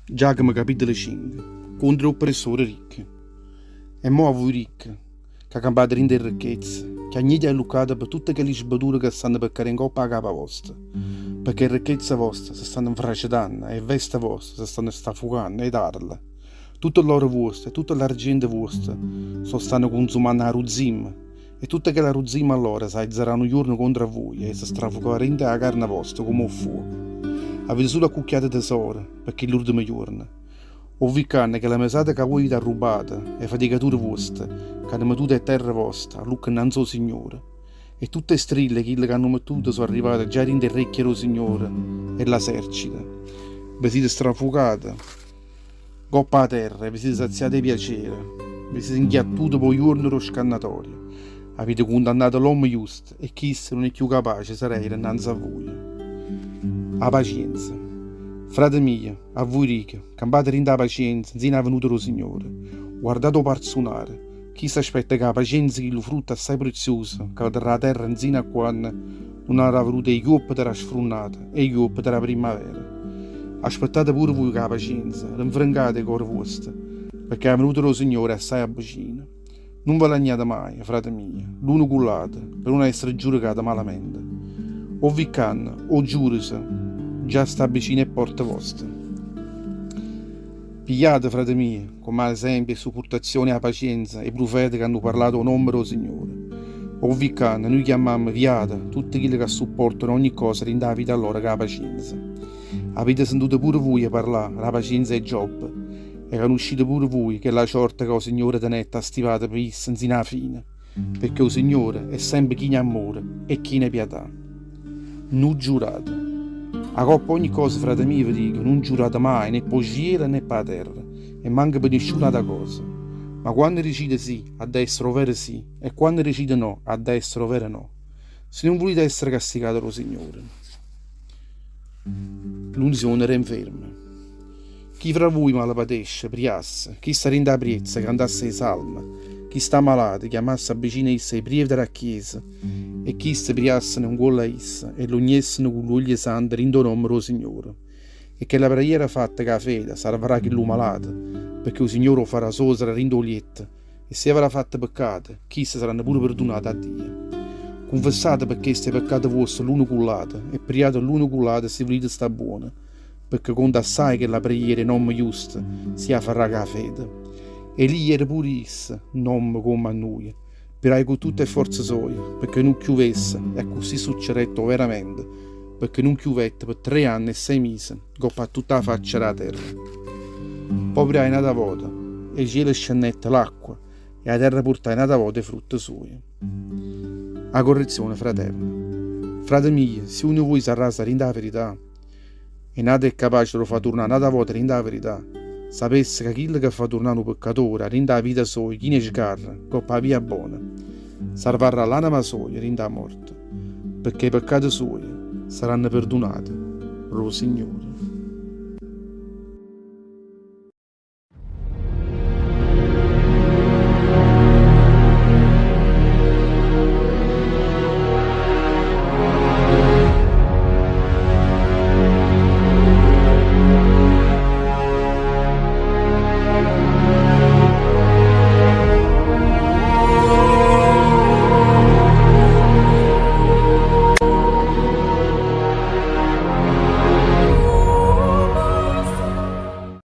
Giacomo capitolo 5 Contro 'e oppressore ricche E mo a vui ricche, ca campate dint' 'e ricchezze, chiagnite e alluccate pe tutte chelli sbature ca stanno pe cadè 'ncopp' 'a capa vosta, pecchè 'e ricchezze voste se stanno 'nfracetanno e 'e veste voste se stanno strafucanno 'e tarle. Tutto ll'oro vuosto e tutto ll'argiento vuosto s' 'o stanno cunzumanno 'a ruzzimma, e tutta chella ruzzimma allora s'aizarrà nu juorno contro a vuje e se strafucarrà dint' 'a carna vosta comme 'o ffuoco. Avite sulo accucchiato tesore pe chill'urdeme juorne. O vi ccanno chella mesata ca vuje avite arrubbata 'e faticature vuoste c'hanno metuto 'e terre voste allucca 'nnanze 'o Signore. E tutte 'e strille 'e chille c'hanno mettuto so' arrivate già dint' 'e rrecchie d' 'o Signore 'e ll'asercite. Ve site strafucate. 'Ncopp' 'a terra ve site saziate 'e piacere, ve site 'nchiattuto p' 'o juorno d' 'o scannatorio, avite cundannato l'ommo justo e chisto nun è cchiù capace 'e se rèire 'nnanze a vuje. A pacienza. Frate mio, a vui dico, campate dint' 'a pacienza 'nzino 'a venuta d' 'o Signore. Guardate 'o parzunaro, chisto aspetta cu 'a pacienza chillu frutto assaje preziuso ca ve darrà 'a terra 'nzino a quanno nun avrà veduto 'e chiuoppete d' 'a sfrunnata e 'e chiuoppete d' 'a primmavera. Aspettate pure vuje cu 'a pacienza, rinfrancate 'e core vuoste, pecché 'a venuta d' 'o Signore è assaje avvicina. Nun ve lagnate maje, frate mio, l'uno cu ll'ato, pe nun essere giudicate malamente. O viccanno, 'o giùdice, già sta vicino 'e pporte voste. Pigliate, frate mio, comme a esempio 'e suppurtazione e 'a pacienza 'e prufete ca hanno parlato ô nomme d' 'o Signore. O viccanno, nuje chiammammo viate tutte chille ca supportano ogni cosa dint' 'a vita lloro cu 'a pacienza. Avite sentuto pure vuje parlà d' 'a pacienza 'e Giobbe e canuscite pure vuje chella ciorta ca 'o Signore tenette astipata pe isso 'nzino 'a fine, pecché 'o Signore è sempe chino 'e ammore e chino 'e piatà. Nu giurate. 'A copp' ogni cosa, frate mio, ve dico, nun giurate maje né p' 'o cielo né p' 'a terra e manco pe nisciun'ata cosa. Ma quanno dicite sì, adda essere overo sì, e quanno dicite no, adda essere overo no. Si nun vulite essere castigate d' 'o Signore. L'unzione d' 'e 'nferme. Chi fra vui male patesce, priasse, chi sta dint' 'a priezza, cantasse 'e salme, chi sta malato, chiamasse abbicino a isso 'e prievete d' 'a chiesa, e chiste priasseno 'ncuollo a isso e l'ugnesseno cu ll'uoglio santo dint' 'o nomme d' 'o Signore. E chella preghiera fatta cu 'a fede sarvarrà chillu malato, pecché 'o Signore 'o farrà sosere 'a dint' 'o lietto, e si avrà fatto peccate, chiste saranno pure perdunate 'a Dio. Cunfessate pe chesto 'e peccate vuoste l'uno cu ll'ato e priate l'uno cu ll'ato si vulite sta buone, pecché conta assaje chella preghiera 'e n'ommo justo si 'a farrà cu 'a fede. Elia era pure isso n'ommo comme a nuje, priaje cu tutte 'e forze soje pecché nun chiuvesse e accussì succedette overamente, pecché nun chiuvette pe tre anne e sei mise 'ncopp' a tutta 'a faccia d' 'a terra. Po' priaje n'ata vota e 'e cielo scennette l'acqua e 'a terra purtaje n'ata vota 'e frutte suoje. A correzione fraterna. Frate mio, si uno 'e vuje s'arrasa dint' 'a verità e n'ato è capace d' 'o fa turnà n'ata vota dint' 'a verità, sapesse ca chillo ca fa turnà nu peccatore 'a dint' 'a vita soja chino 'e sgarre 'ncopp' 'a via bona, sarvarrà l'anema soja dint' 'a morte, pecché 'e peccate suoje saranno perdunate d' 'o Signore.